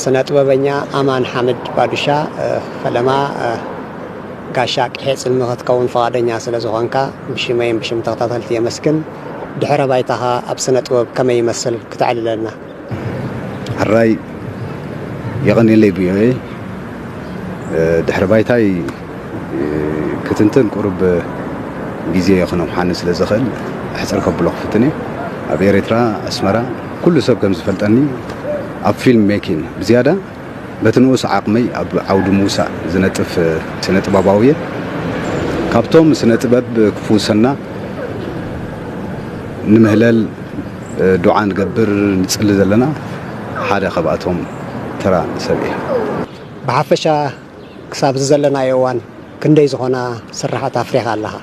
ስነ ጥበበኛ ኣማን ሓምድ ባዱሻ፣ እ፣ ፈለማ፣ እ፣ ጋሻ ቅሔ ጽልሚ ክትከውን ፍቓደኛ ስለ ዝኾንካ ብሽመይን ብሽም ተኸታተልቲ የመስግን። ድሕረ ባይታኻ ኣብ ስነ ጥበብ ከመይ ይመስል ክተዕልለና? ሕራይ የቐንየለይ ብዮኤ። እ፣ ድሕሪ ባይታይ፣ እ፣ ክትንትን ቁሩብ ግዜ ክነውሓኒ ስለ ዝኽእል፣ ኣሕጽር ከብሎ ክፍትን እየ። ኣብ ኤርትራ፣ ኣስመራ፣ ኩሉ ሰብ ከም ዝፈልጠኒ፣ ኣብ ፊልም ሜኪን ብዝያዳ በቲ ንኡስ ዓቕመይ ኣብ ዓውዲ ምውሳእ ዝነጥፍ ስነ ጥበባዊ እየ። ካብቶም ስነ ጥበብ ክፍውሰና ንምህለል፣ ዱዓ ንገብር፣ ንጽሊ ዘለና ሓደ ካብኣቶም ተራ ሰብ እየ። ብሓፈሻ ክሳብ እዚ ዘለናዮ እዋን ክንደይ ዝኾና ስርሓት ኣፍሪኻ ኣለኻ?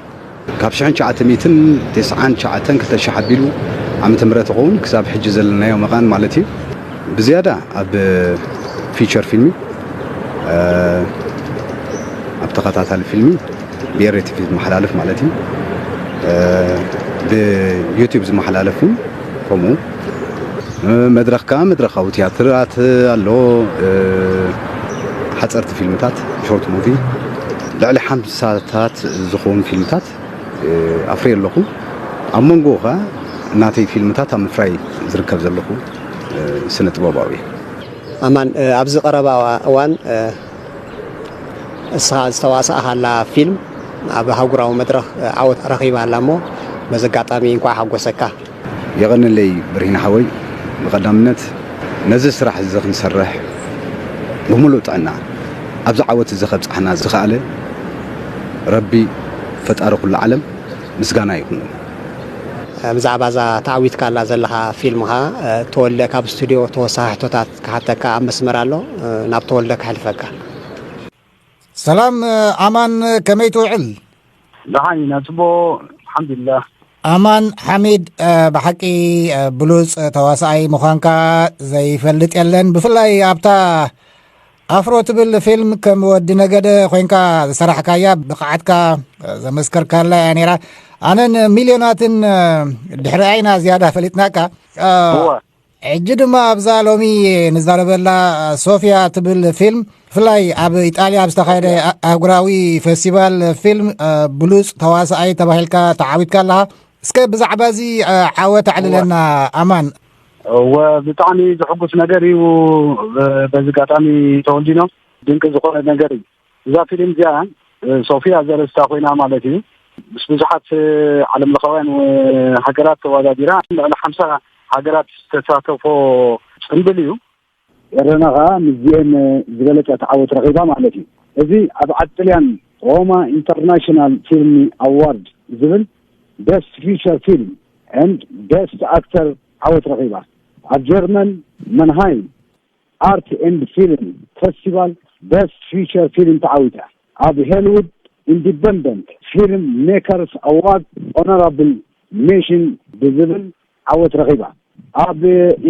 ካብ ሽሕን ትሽዓተ ሚእትን ተስዓን ትሽዓተን ክልተ ሺሕ ኣቢሉ ዓመተ ምህረት ይኸውን ክሳብ ሕጂ ዘለናዮ መቓን ማለት እዩ። ብዝያዳ ኣብ ፊቸር ፊልሚ፣ እ፣ ኣብ ተኸታታሊ ፊልሚ ብኤሬ ቲቪ ዝመሓላለፍ ማለት እዩ። እ፣ ብዩቲዩብ ዝመሓላለፍ እውን ከምኡ። እ፣ መድረኽ ከዓ መድረኻዊ ቲያትራት ኣሎ። እ፣ ሓፀርቲ ፊልምታት፣ ሾርት ሙቪ፣ ልዕሊ ሓምሳታት ዝኾኑ ፊልምታት፣ እ፣ ኣፍርየ ኣለኹ። ኣብ መንጎ ከዓ ናተይ ፊልምታት ኣብ ምፍራይ ዝርከብ ዘለኹ፣ እ፣ ስነ ጥበባዊ እየ። ኣማን፣ እ፣ ኣብዚ ቀረባ እዋን፣ እ፣ እስኻ ዝተዋሳእኻላ ፊልም ኣብ ኣህጉራዊ መድረኽ፣ እ፣ ዓወት ረኺባ ኣላ እሞ በዚ ኣጋጣሚ እንኳዕ ሓጎሰካ። የቐንለይ ብርሂን ሓወይ፣ ብቐዳምነት ነዚ ስራሕ እዚ ክንሰርሕ ብምሉእ ጥዕና ኣብዚ ዓወት እዚ ከብጽሓና ዝኸኣለ ረቢ ፈጣሪ ኩሉ ዓለም ምስጋና ይኹን። ብዛዕባ እዛ ተዓዊትካላ ዘለኻ ፊልምኻ፣ እ፣ ተወልደ ካብ ስቱድዮ ተወሳኺ ሕቶታት ክሓተካ ኣብ መስመር ኣሎ፣ እ፣ ናብ ተወልደ ከሕልፈካ። ሰላም ኣማን፣ ከመይ ትውዕል? ደሓን ኢና፣ ጽቡቕ፣ ኣልሓምዱሊላህ። ኣማን ሓሚድ፣ እ፣ ብሓቂ፣ እ፣ ብሉጽ ተዋሳኣይ ምዃንካ ዘይፈልጥ የለን። ብፍላይ ኣብታ ኣፍሮ ትብል ፊልም ከም ወዲ ነገደ ኮይንካ ዝሰራሕካያ ብቕዓትካ፣ እ፣ ዘመስከርካላ እያ ነይራ። ኣነን ሚልዮናትን፣ እ፣ ድሕሪኣ ኢና ዝያዳ ፈሊጥናካ። እ፣ እወ። ሕጂ ድማ ኣብዛ ሎሚ ንዛረበላ ሶፊያ ትብል ፊልም፣ ብፍላይ ኣብ ኢጣልያ ኣብ ዝተኻየደ ኣህጉራዊ ፌስቲቫል ፊልም፣ እ፣ ብሉጽ ተዋሳኣይ ተባሂልካ ተዓዊትካ ኣለኻ። እስከ ብዛዕባ እዚ፣ እ፣ ዓወት ኣዕልለና ኣማን። እወ፣ ብጣዕሚ ዘሕጉስ ነገር እዩ። እ፣ በዚ ኣጋጣሚ ተወልዲኖ ድንቂ ዝኾነ ነገር እዩ። እዛ ፊልም እዚኣ፣ እ፣ ሶፊያ ዘርእስታ ኮይና ማለት እዩ። ምስ ብዙሓት፣ እ፣ ዓለም ለኻውያን፣ እ፣ ሃገራት ተወዳዲራ ልዕሊ ሓምሳ ሃገራት ዝተሳተፎ ጽንብል እዩ። ኤረና ኸኣ ምስዚኤን ዝበለጸት ዓወት ረኺባ ማለት እዩ። እዚ ኣብ ዓጥልያን ሮማ ኢንተርናሽናል ፊልም ኣዋርድ ዝብል ቤስት ፊቸር ፊልም ኤንድ ቤስት ኣክተር ዓወት ረኺባ። ኣብ ጀርመን መንሃይም ኣርት ኤንድ ፊልም ፌስቲቫል ቤስት ፊቸር ፊልም ተዓዊታ። ኣብ ሆሊውድ ኢንዲፐንደንት ፊልም ሜከርስ ኣዋርድ ኦነራብል ሜንሽን ብዝብል ዓወት ረኺባ። ኣብ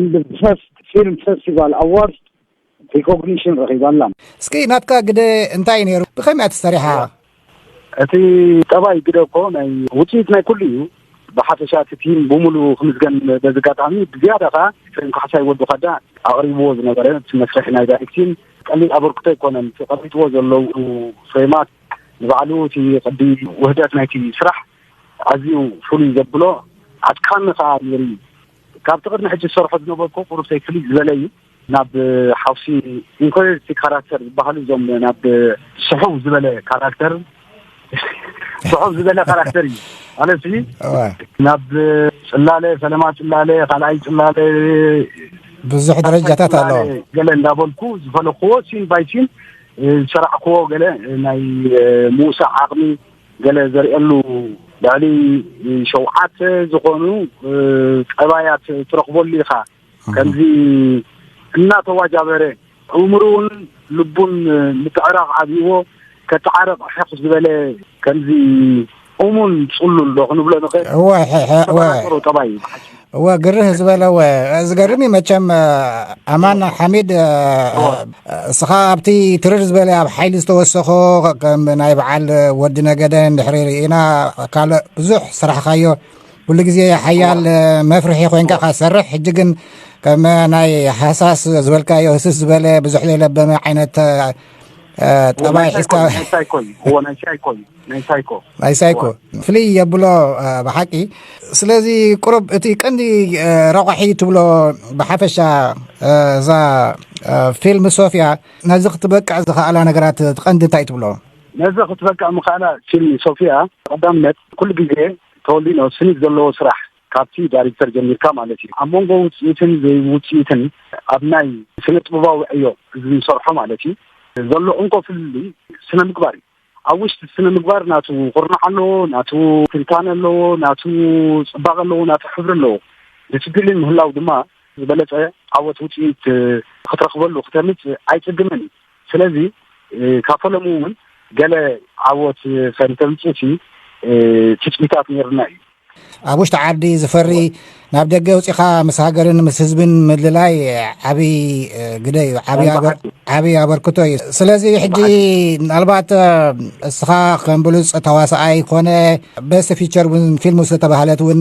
ኢንድፈስት ፊልም ፌስቲቫል ኣዋርድ ሪኮግኒሽን ረኺባ ኣላ። እስኪ ናትካ ግደ እንታይ እዩ ነይሩ? ብኸመይ እያ ተሰሪሓ? እቲ ጠባይ ግደ እኮ ናይ ውፅኢት ናይ ኩሉ እዩ። ብሓፈሻ እቲ ቲም ብምሉ ክምስገን በዚ ኣጋጣሚ፣ ብዝያዳ ከዓ ፍሬም ካሕሳይ ወዱ ኸዳ ኣቕሪብዎ ዝነበረ እቲ መስርሕ ናይ ዳይሬክቲን ቀሊል ኣበርክቶ ኣይኮነን። እቲ ቀሚጥዎ ዘለዉ ፍሬማት ንባዕሉ እቲ ቅዲ ውህደት ናይቲ ስራሕ ኣዝዩ ፍሉይ ዘብሎ ኣድካሚ ከዓ ነይሩ እዩ። ካብቲ ቅድሚ ሕጂ ዝሰርሖ ዝነበርኩ ቁሩብ ፍልይ ዝበለ እዩ። ናብ ሓውሲ ኢንኮሪርቲ ካራክተር ዝበሃሉ እዞም ናብ ስሑው ዝበለ ካራክተር ስሑው ዝበለ ካራክተር እዩ ማለት እዩ። እወ ናብ ጽላለ፣ ፈለማ ጽላለ፣ ካልኣይ ጽላለ፣ ብዙሕ ደረጃታት ኣለዎ። ገለ እንዳበልኩ ዝፈለክዎ ሲን ባይ ሲን ዝሰራዕክዎ ገለ ናይ ምውሳእ ዓቕሚ ገለ ዘርእየሉ ልዕሊ ሸውዓተ ዝኾኑ ጠባያት ትረኽበሉ ኢኻ። ከምዚ እናተዋጃበረ እምርኡን ልቡን ምትዕራቕ ኣብይዎ፣ ከተዓረቕ ሕቕ ዝበለ ከምዚ እሙን ጽሉል ዶ ክንብሎ ንኽእል? እወ፣ ሐ- ሐ- እወ። ተፈናጥሮ ጠባይ እዩ ብሓቂ። እወ፣ ግርህ ዝበለ እወ። ዝገርም እዩ መቸም። ኣማን ሓሚድ፣ እስኻ ኣብቲ ትርር ዝበለ ኣብ ሓይሊ ዝተወሰኾ ከም ናይ በዓል ወዲ ነገደ እንድሕሪ ርኢና፣ ካልእ ብዙሕ ስራሕካዮ ኩሉ ግዜ ሓያል መፍርሒ ኮይንካ ካሰርሕ፣ ሕጂ ግን ከም ናይ ሃሳስ ዝበልካዮ፣ ህስስ ዝበለ፣ ብዙሕ ዘይለበመ ዓይነት ጠባይ ሒዝካ። ናይ ሳይኮ እዩ። እዎ፣ ናይ ሳይኮ እዩ። ናይ ሳይኮ ናይ ሳይኮ ፍልይ የብሎ። ብሓቂ። ስለዚ ቁሩብ እቲ ቀንዲ ረቋሒ ትብሎ፣ ብሓፈሻ እዛ ፊልም ሶፊያ ነዚ ክትበቅዕ ዝኸኣላ ነገራት እቲ ቀንዲ እንታይ ትብሎ? ነዚ ክትበቅዕ ምኽኣላ ፊልም ሶፊያ፣ ቀዳምነት ኩሉ ግዜ ተወልዲኖ ስኒት ዘለዎ ስራሕ፣ ካብቲ ዳይሬክተር ጀሚርካ ማለት እዩ፣ ኣብ መንጎ ውፅኢትን ዘይውፅኢትን ኣብ ናይ ስነ ጥበባዊ ዕዮ ዝንሰርሖ ማለት እዩ ዘሎ እንኮ ፍልልይ ስነ ምግባር እዩ። ኣብ ውሽጢ ስነ ምግባር ናቱ ኩርናዕ ኣለዎ፣ ናቱ ትንታነ ኣለዎ፣ ናቱ ፅባቐ ኣለዎ፣ ናቱ ሕብሪ ኣለዎ። ዲስፕሊን ምህላው ድማ ዝበለፀ ዓወት ውፅኢት ክትረኽበሉ ክተምፅእ ኣይፅግምን እዩ። ስለዚ ካብ ፈለሙ እውን ገለ ዓወት ከምተምፅእ ትፅቢታት ነይርና እዩ። ኣብ ውሽጢ ዓዲ ዝፈሪ ናብ ደገ ውፂኻ ምስ ሃገርን ምስ ህዝብን ምልላይ ዓብዪ ግደ እዩ፣ ዓብዪ ኣበርክቶ እዩ። ስለዚ ሕጂ ምናልባት እስኻ ከም ብሉፅ ተዋሳኣይ ኮነ ቤስት ፊቸር እውን ፊልም ዝተባህለት እውን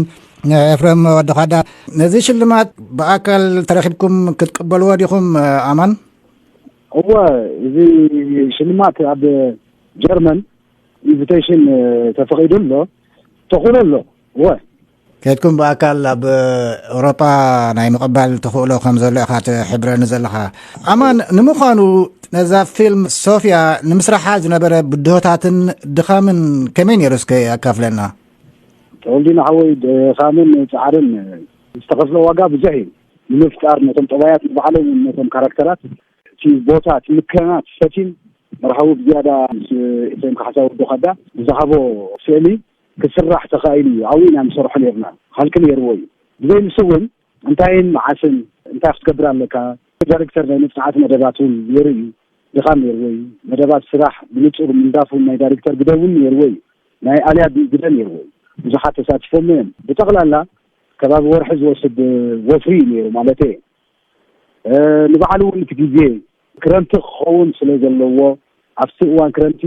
ኤፍረም ወዲ ኻዳ ነዚ ሽልማት ብኣካል ተረኺብኩም ክትቅበልዎ ዲኹም? ኣማን። እወ፣ እዚ ሽልማት ኣብ ጀርመን ኢንቪቴሽን ተፈቒዱ ኣሎ፣ ተኽእሎ ኣሎ። እወ። ከድኩም ብኣካል ኣብ ኤውሮጳ ናይ ምቕባል ተኽእሎ ከም ዘሎ ኢኻ ትሕብረኒ ዘለኻ። ኣማን፣ ንምዃኑ ነዛ ፊልም ሶፊያ ንምስራሓ ዝነበረ ብድሆታትን ድኻምን ከመይ ነይሩ? እስከ ኣካፍለና። ተወልዲና ሓወይ፣ ድኻምን ጻዕርን ዝተኸፍለ ዋጋ ብዙሕ እዩ። ንምፍጣር ነቶም ጠባያት ንባዕሎም ነቶም ካራክተራት እቲ ቦታ እቲ ምክንያት ፈቲን መርሃዊ ብዝያዳ ምስ ኤፍሬም ካሕሳ ወዲ ኻዳ ብዝሃቦ ስእሊ ክስራሕ ተኻኢሉ እዩ። ኣብኡ ኢና ንሰርሖ ነርና። ሃልኪ ነይርዎ እዩ። ብዘይ ንሱ እውን እንታይን መዓስን እንታይ ክትገብር ኣለካ፣ ዳይሬክተር ናይ መጽናዕቲ መደባት እውን ነይሩ እዩ። ድኻም ነይርዎ እዩ። መደባት ስራሕ ብንጹር ምንዳፍ እውን ናይ ዳይሬክተር ግደ እውን ነይርዎ እዩ። ናይ ኣልያ ግደ ነይርዎ እዩ። ብዙሓት ተሳቲፎም እዮም። ብጠቕላላ ከባቢ ወርሒ ዝወስድ ወፍሪ እዩ ነይሩ ማለት እየ። ንባዕሉ እውን እቲ ግዜ ክረምቲ ክኸውን ስለ ዘለዎ ኣብቲ እዋን ክረምቲ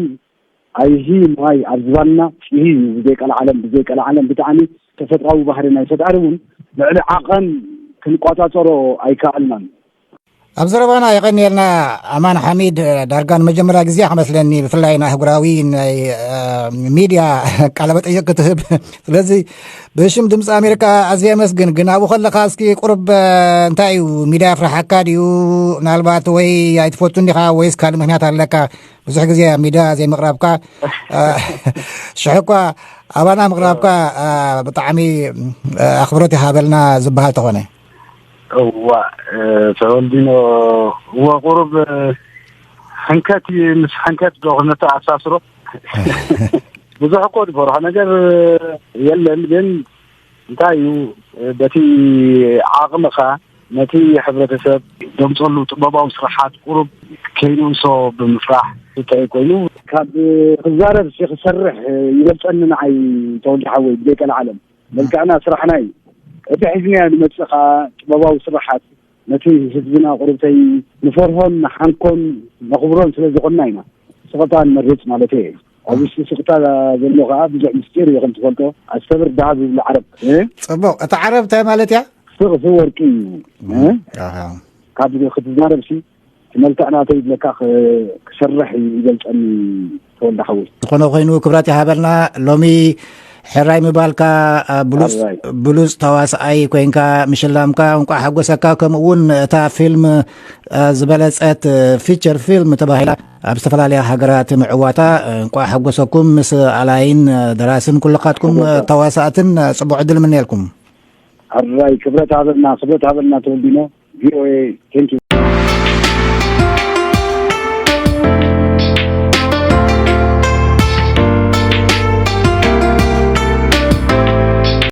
ኣይሂ ማይ ኣብ ዝባንና ፂሂ እዩ። ብዘይ ቀልዓለም ብዘይ ቀልዓለም ብጣዕሚ ተፈጥራዊ ባህሪ ናይ ፈጣሪ እውን ልዕሊ ዓቐን ክንቋፃፀሮ ኣይከኣልናን። ኣብ ዘረባና የቐንየልና ኣማን ሓሚድ። ዳርጋ ንመጀመርያ ግዜ ክመስለኒ ብፍላይ ናይ ኣህጉራዊ ናይ ሚድያ ቃለ መጠይቕ ክትህብ። ስለዚ ብሽም ድምፂ ኣሜሪካ ኣዝየ የመስግን። ግን ኣብኡ ከለኻ እስኪ ቁርብ እንታይ እዩ ሚድያ ፍርሓካ ድዩ? ምናልባት ወይ ኣይትፈቱን ዲኻ ወይስ ካልእ ምክንያት ኣለካ? ብዙሕ ግዜ ኣብ ሚድያ ዘይምቕራብካ ሽሕ እኳ ኣባና ምቕራብካ ብጣዕሚ ኣኽብሮት ይሃበልና ዝበሃል ተኾነ። እዋ ተወልዲኖ፣ እዋ ቁሩብ ሕንከት ምስ ሕንከት ዶ ክነተኣሳስሮ? ብዙሕ እኮ ዝፈርሖ ነገር የለን፣ ግን እንታይ እዩ በቲ ዓቕምኻ ነቲ ሕብረተሰብ ደምፀሉ ጥበባዊ ስራሓት ቁሩብ ከይንእሶ ብምፍራሕ እንታይ ኮይኑ ካብ ክዛረብ ሲ ክሰርሕ ይበልፀኒ ንዓይ ተወልዲ ሓወይ ብዘይቀልዓለም መልክዕና ስራሕና እዩ። እቲ ሒዝናዮ ንመፅእ ከዓ ጥበባዊ ስራሓት ነቲ ህዝብና ቁርብተይ ንፈርሆን ንሓንኮን ነኽብሮን ስለ ዝኾንና ኢና ስቕታ ንመርፅ ማለት እየ። ኣብ ውሽጢ ስቕታ ዘሎ ከዓ ብዙሕ ምስጢር እዩ ከም ትፈልጦ ኣስተብር ደሃብ ዝብሉ ዓረብ። ፅቡቕ። እቲ ዓረብ እንታይ ማለት እያ? ስቕ ስቕ ወርቂ እዩ። ካብ ክትዛረብ ሲ እቲ መልክዕ ናተይ ዝለካ ክሰርሕ ይገልፀኒ ተወልደ ሓወይ። ዝኾነ ኮይኑ ክብረት ይሃበልና። ሎሚ ሕራይ ምባልካ ብሉፅ ተዋስኣይ ኮይንካ ምሽላምካ እንቋዕ ሓጎሰካ። ከምኡ እውን እታ ፊልም ዝበለፀት ፊቸር ፊልም ተባሂላ ኣብ ዝተፈላለያ ሃገራት ምዕዋታ እንቋዕ ሓጎሰኩም። ምስ ኣላይን ደራስን ኩልኻትኩም ተዋሳእትን ፅቡቕ ዕድል ምንየልኩም። ሕራይ ክብረት ሃበልና፣ ክብረት ሃበልና ተወልዲኖ። ቪኦኤ።